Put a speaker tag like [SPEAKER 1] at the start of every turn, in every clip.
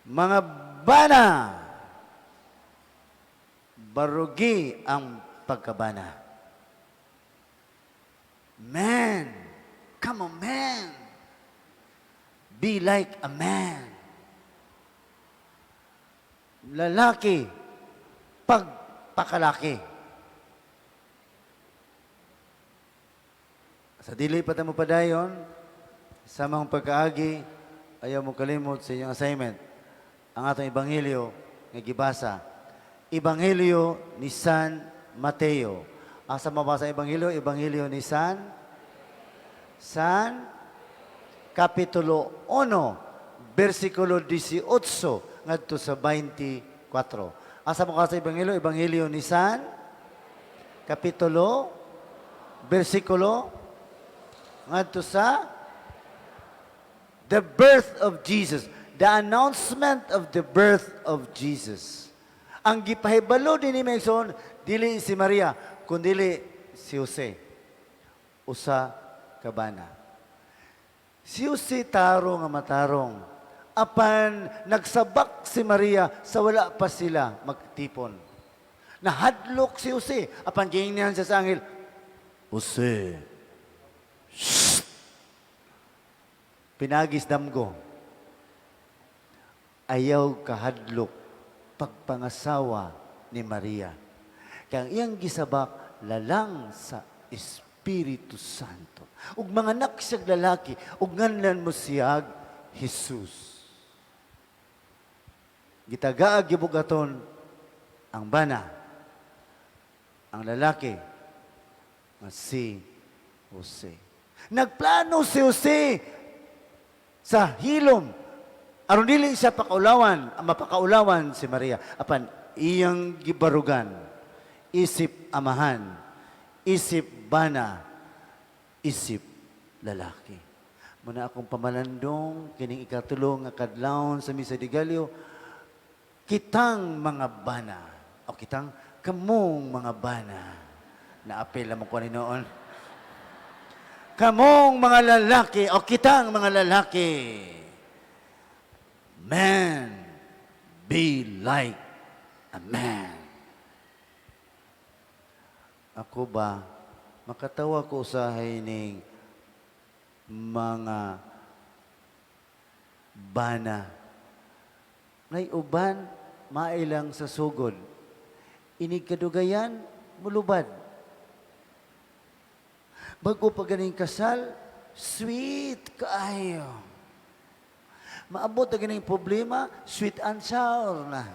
[SPEAKER 1] Mga bana, barugi ang pagkabana. Man, come on, man. Be like a man. Lalaki, pagpakalaki. Sa dili pa ta mo padayon, sa mga pagkaagi, ayaw mo kalimot sa inyong assignment. Ang atong ebanghelyo nga gibasa. Ebanghelyo ni San Mateo. Asa mabasa ang ebanghelyo? Ebanghelyo ni San Kapitulo 1, versikulo 18 ngadto sa 24. Asa mo sa ebanghelyo? Ebanghelyo ni San Kapitulo, versikulo ngadto sa the birth of Jesus, the announcement of the birth of Jesus. Ang gipahibalo din ni Mason, dili si Maria, kundili si Jose. Usa ka bana. Si Jose tarong nga matarong. Apan nagsabak si Maria sa wala pa sila magtipon. Nahadlok si Jose. Apan giingnan siya sa anghel, "Jose, shh! Pinagis damgo. Ayaw kahadlok pagpangasawa ni Maria. Kaya ang iyang gisabak lalang sa Espiritu Santo. Ug manganak siyag lalaki, ug nganlan mo siyag Jesus." Gitagaag gibugaton ang bana, ang lalaki, nga si Jose. Nagplano si Jose sa hilom aron dili siya pakaulawan, ang mapakaulawan si Maria. Apan iyang gibarugan, isip amahan, isip bana, isip lalaki. Muna akong pamalandong kining ikatulo nga kadlawon sa Misa de Gallo, kitang mga bana o kitang kamong mga bana, naapil mo ko ni noon. Kamong mga lalaki o kitang mga lalaki. Man, be like a man. Ako ba, makatawa ko usahay ning mga bana. Nay uban, mailang sa sugod. Inig kadugayan, mulubad. Bago pa ganing kasal, sweet kaayo. Maabot na ganing problema, sweet and sour na.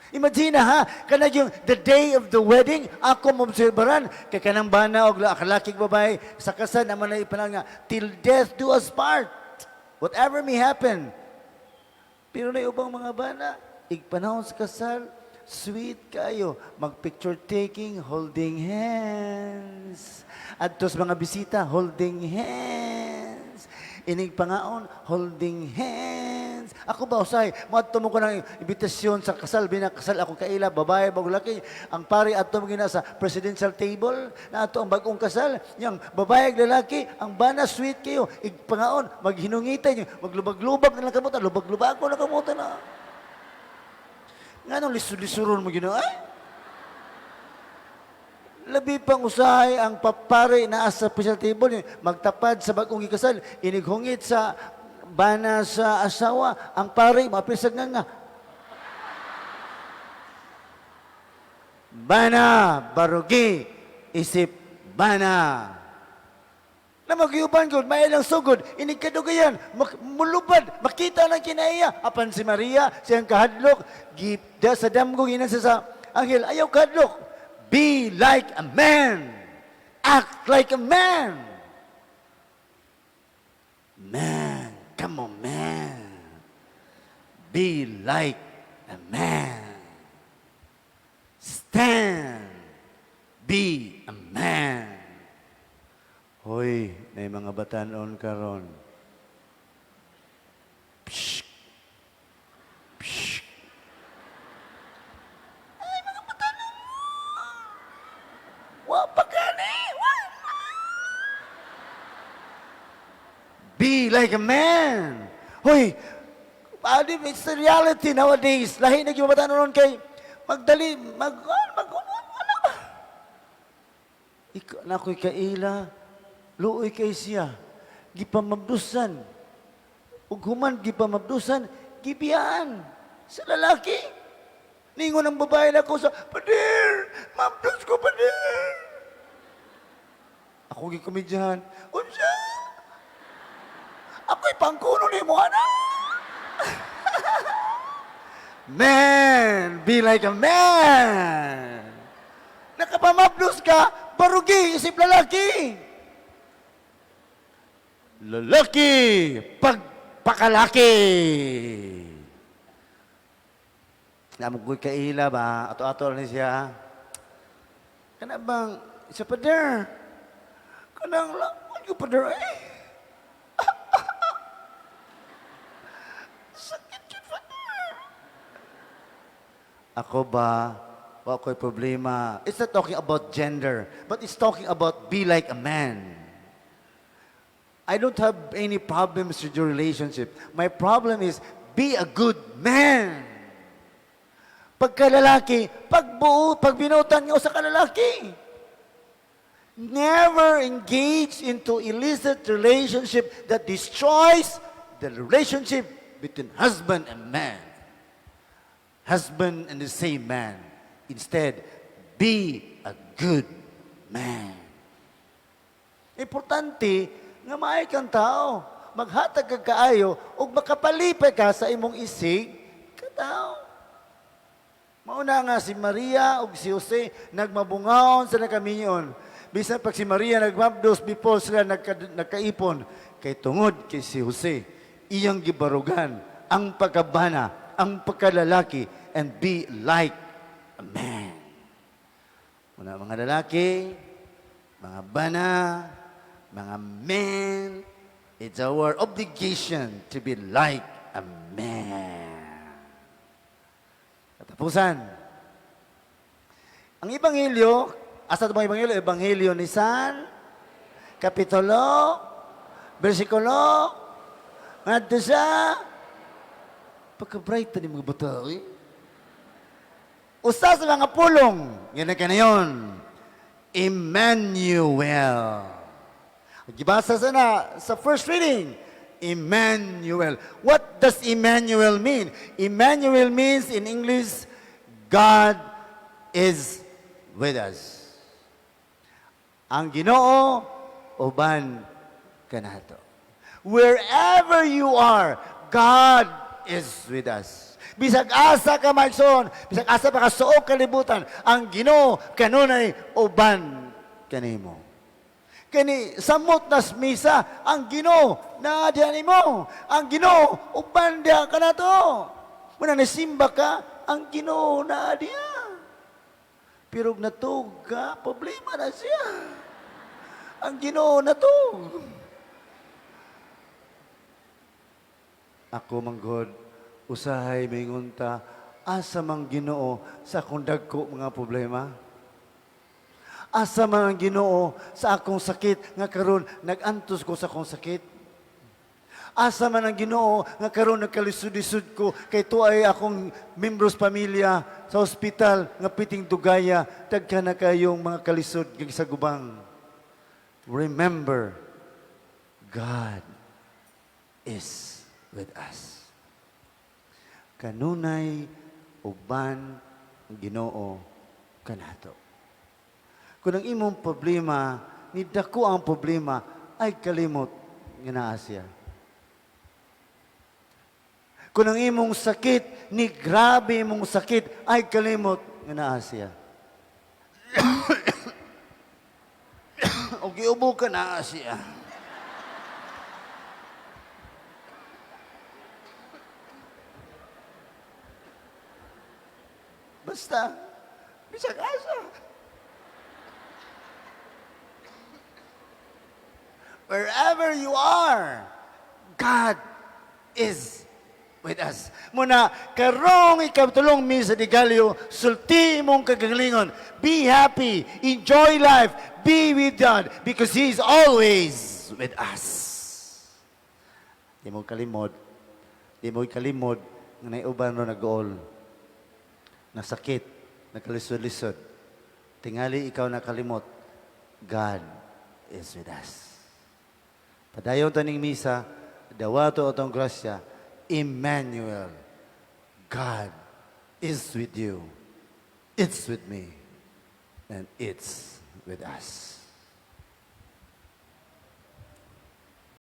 [SPEAKER 1] Imagine ha, kanang yung the day of the wedding, ako moobserbaran, kay kanang bana og kalakig babae, sa kasal naman na ipanang nga, "Till death do us part. Whatever may happen." Pero na ubang mga bana, igpanahon sa kasal, sweet kayo. Mag-picture taking, holding hands. Adtos mga bisita, holding hands. Inig pangaon, holding hands. Ako ba, usay, moadto mo ko ng imbitasyon sa kasal, binakasal ako kaila, babae, bago laki. Ang pari adto mo gina sa presidential table, na ato ang bagong kasal, yang babae ug lalaki, ang bana sweet kayo, igpangaon, maghinungitan, maglubag-lubag na lang kamutan, lubag-lubag ko na kamutan na. Nganong lisod-lisuron mo gina, ay? Labi pang usahay ang papare na sa presidential table, magtapad sa bagong ikasal, inighungit sa bana sa asawa, ang pare, mapisag nga nga. Bana, barugi, isip, bana. Na magyuban gud, mailang sugod, inig kadugayan, mulubad, makita ng kinaiya. Apan si Maria, siyang kahadlok, gipda sa damgo, ginan siya sa anghel, "Ayaw kahadlok. Be like a man. Act like a man. Man, come on, man. Be like a man. Stand. Be a man." Hoy, na mga batanon karon. Psh. Psh. Ay, mga batanon. Wa pa gani. Wa. Be like a man. Hoy, Adi, it's the reality nowadays. Lahi na gyud ron kay magdali, mag, mag, wala ba? Ikaw na ako'y kaila, luoy kay siya, gipamabdusan. Ug human gipamabdusan, gibiyaan sa lalaki. Ningon ang babae na ko sa, "Pader, mabdus ko, pader." Ako gikomedyahan, "Unsa? Ako'y pangkuno ni mo, anak." Man, be like a man. Nakapamabdos ka, barugi, isip lalaki. Lalaki, pagpakalaki. Namo ko'y kaila ba? Ato-ato ni siya. Kana bang, isa pader. Kanang lang, ko pader eh. Sakit yun, pader. Ako ba, wa ko'y problema. It's not talking about gender, but it's talking about be like a man. I don't have any problems with your relationship. My problem is, be a good man. Pagkalalaki, pagbuo, pagbinutan nga usa ka lalaki. Never engage into illicit relationship that destroys the relationship between husband and man. Husband and the same man. Instead, be a good man. Importante nga maay kang tao. Maghatag ka kaayo ug makapalipay ka sa imong isig katao. Mauna nga si Maria ug si Jose nagmabungaon sa nakaminyon. Bisan pag si Maria nagmabdos before sila nagkaipon, kay tungod kay si Jose iyang gibarugan ang pagkabana, ang pagkalalaki, and be like a man. Una mga lalaki, mga bana, mga men, it's our obligation to be like a man. Katapusan. Ang Ebanghelyo, asa ito bang Ebanghelyo? Ebanghelyo ni San, Kapitulo, versikulo, ngadto sa, pagka-bright ni mga bata, eh. Usa sa mga pulong, yan na kanayon, Emmanuel. Gibasa sa na sa first reading, Emmanuel. What does Emmanuel mean? Emmanuel means in English, God is with us. Ang Ginoo uban kanato. Wherever you are, God is with us. Bisag asa ka maigsoon, bisag asa pa ka suok kalibutan, ang Ginoo kanunay uban kanimo. Kani samot nas misa, ang Ginoo naa diha nimo. Ang Ginoo uban diha kanato. Muna nasimba ka, ang Ginoo naa diha. Pero og natug ka, problema na siya. Ang Ginoo natug. Ako manggod, usahay mingon ta, asa mang Ginoo sa akong dagko mga problema? Asa man ang Ginoo sa akong sakit nga karon nag-antos ko sa akong sakit? Asa man ang Ginoo nga karon nagkalisod-lisod ko kay tuay akong membros pamilya sa ospital nga piting dugaya, daghan na kayong mga kalisod nga gisagubang. Remember, God is with us. Kanunay uban ang Ginoo kanato. Kung ang imong problema, ni dako ang problema, ay kalimot nga naa siya. Kung ang imong sakit, ni grabe imong sakit, ay kalimot nga naa siya. O giubo ka, naa siya. Basta, bisag asa. Wherever you are, God is with us. Muna, karong ikatulong misa de Gallo, sulti mong kagalingon. Be happy, enjoy life, be with God, because He is always with us. Di mo kalimod, Di mo kalimod nga naay uban ro nag-uol. Nasakit, nakalisod-lisod. Tingali ikaw nakalimot, God is with us. Padayon ta ning misa, dawato atong grasya, Emmanuel, God is with you. It's with me. And it's with us.